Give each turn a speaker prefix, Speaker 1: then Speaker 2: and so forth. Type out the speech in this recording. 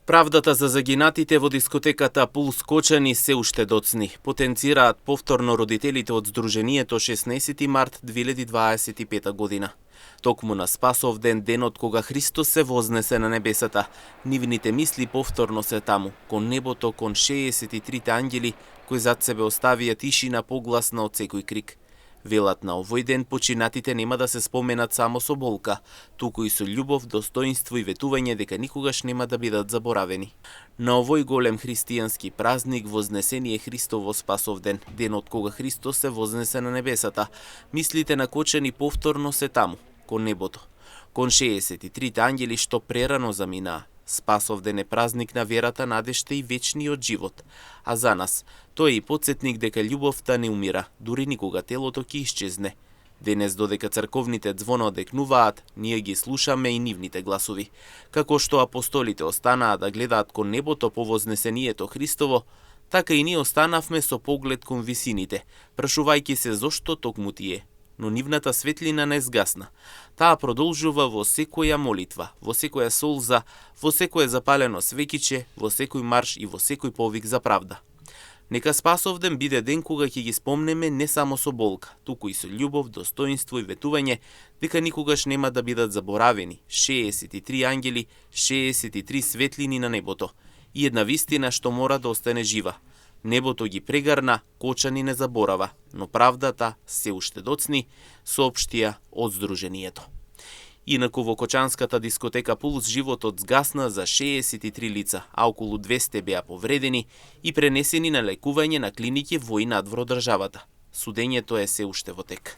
Speaker 1: Правдата за загинатите во дискотеката Пулс Кочани се уште доцни. Потенцираат повторно родителите од Сдруженијето 16 март 2025 година. Токму на Спасовден, денот кога Христос се вознесе на небесата, нивните мисли повторно се таму, кон небото, кон 63 ангели, кои зад себе оставија тишина погласна од секој крик. Велат на овој ден починатите нема да се споменат само со болка, туку и со љубов, достоинство и ветување дека никогаш нема да бидат заборавени. На овој голем христијански празник вознесени е Христово Спасовден, денот кога Христос се вознесе на небесата, мислите на Кочани повторно се таму, кон небото, кон 63 ангели што прерано заминаа. Спасовден е празник на верата, надежта и вечниот живот. А за нас, тој е и потсетник дека љубовта не умира, дури никога телото ќе исчезне. Денес, додека црковните ѕвона одекнуваат, ние ги слушаме и нивните гласови. Како што апостолите останаа да гледаат кон небото по вознесението Христово, така и ние останавме со поглед кон висините, прашувајќи се зошто токму тие. Но нивната светлина не згасна. Таа продолжува во секоја молитва, во секоја солза, во секое запалено свеќиче, во секој марш и во секој повик за правда. Нека Спасовден биде ден кога ќе ги спомнеме не само со болка, туку и со љубов, достоинство и ветување, дека никогаш нема да бидат заборавени 63 ангели, 63 светлини на небото и една вистина што мора да остане жива. Небото ги прегарна, Кочани не заборава, но правдата се уште доцни, соопштија од Сдруженијето. Инаку во кочанската дискотека Пулс животот згасна за 63 лица, а околу 200 беа повредени и пренесени на лекување на клиники во и надвор од државата. Судењето е се уште во тек.